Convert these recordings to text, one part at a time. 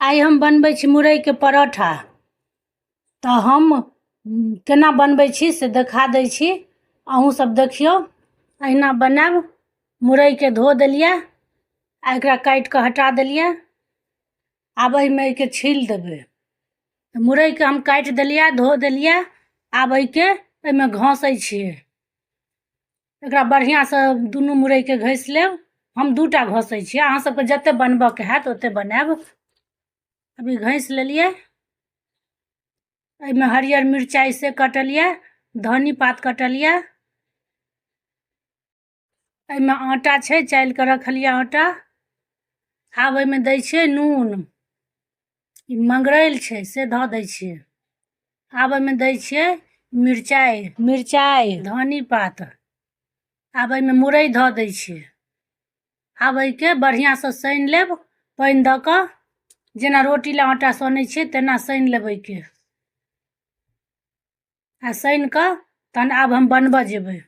आइ हम बनबै छी मुरैके परोठा। तऽ हम केना बनबै छी से देखा दै छी, अहूँ सब देखियौ। अहिना बनायब। मुरैके धो देलियै आ एकरा काटि कऽ हटा देलियै। आब एहिमे एहिके छील देबै। मुरैके हम काटि देलियै, धो देलियै। आब एहिके एहिमे घसै छियै। एकरा बढ़िआँसँ दुनू मुरैके घसि लेब। हम 2 टा घसै छियै, अहाँ सबके जते बनबऽके हैत ओते बनायब। अभी घसि लेलियै। एहिमे हरियर मिरचाइ से कटलियै, धनी पात कटलियै। एहिमे आटा छै, चालि कऽ रखलियै आटा। आब एहिमे दै छियै नून, ई मंगरैल छै से धऽ दै छियै। आब एहिमे दै छियै मिरचाइ, मिरचाइ धनी पात। आब एहिमे मुरइ धऽ दै छियै। आब एहिके बढ़िआँसँ सानि लेब पानि दऽ कऽ, जेना रोटी लए आटा सनै छियै तेना सानि लेब एहिके। आ सानि कऽ तहन आब हम बनबऽ जेबै।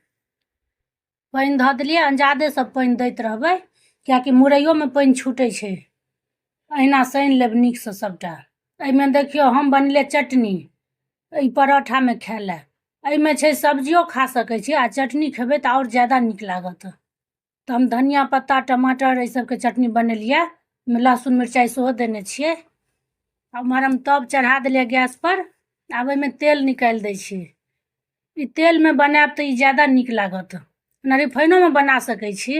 पानि धऽ देलियै, अंजादेसँ पानि दैत रहबै, किएकि मुरैयोमे पानि छूटै छै। अहिना सानि लेब नीकसँ सभटा। एहिमे देखियौ, हम बनेलियै चटनी एहि परोठामे खाय लए। एहिमे छै सब्जियो खा सकै छी आ चटनी खेबै तऽ आओर ज्यादा नीक लागत। तऽ हम धनिया पत्ता, टमाटर, एहि सबके चटनी बनेलियै। ओहिमे लहसुन मिरचाइ सेहो देने छियै। आ उम्हर हम तब चढ़ा देलियै गैसपर। आब एहिमे तेल निकालि दै छियै। ई तेलमे बनायब तऽ ई ज्यादा नीक लागत। ओना रिफाइनोमे बना सकै छी,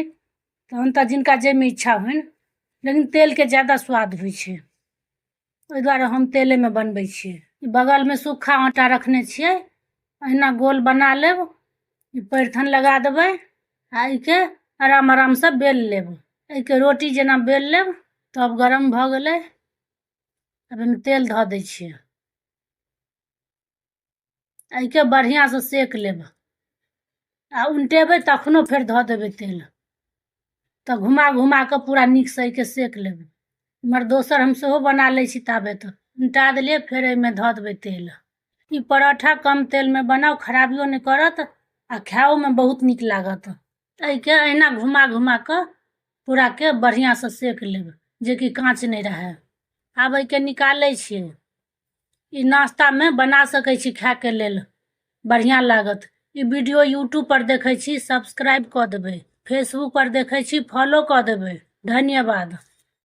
तहन तऽ जिनका जाहिमे इच्छा होइन, लेकिन तेलके ज्यादा स्वाद होइ छै, ओहि दुआरे हम तेलेमे बनबै छियै। ई बगलमे सूखा आटा रखने छियै। अहिना गोल बना लेब, ई पैरथन लगा देबै आ एहिके आराम आरामसँ बेल लेब। एहिके रोटी जेना बेल लेब। तब गरम भऽ गेलै। आब एहिमे तेल धऽ दै छियै। एहिके बढ़िआँसँ सेक लेब आ उनटेबै तखनो फेर धऽ देबै तेल। तऽ घुमा घुमा कऽ पूरा नीकसँ एहिके सेक लेब। इम्हर दोसर हम सेहो बना लै छी। ताबे तऽ उनटा देलियै, फेर एहिमे धऽ देबै तेल। ई परोठा कम तेलमे बनाउ, खराबियो नहि करत आ खाइओमे बहुत नीक लागत। एहिके अहिना घुमा घुमा कऽ पूराके बढ़िआँसँ सेक लेब, जेकि काँच नहि रहै। आब एहिके निकालै छियै। ई नाश्तामे बना सकै छी, खायके लेल बढ़िआँ लागत। ई वीडियो यूट्यूब पर देखै छी, सब्सक्राइब कऽ देबै। फेसबुक पर देखै छी, फॉलो कऽ देबै। धन्यवाद।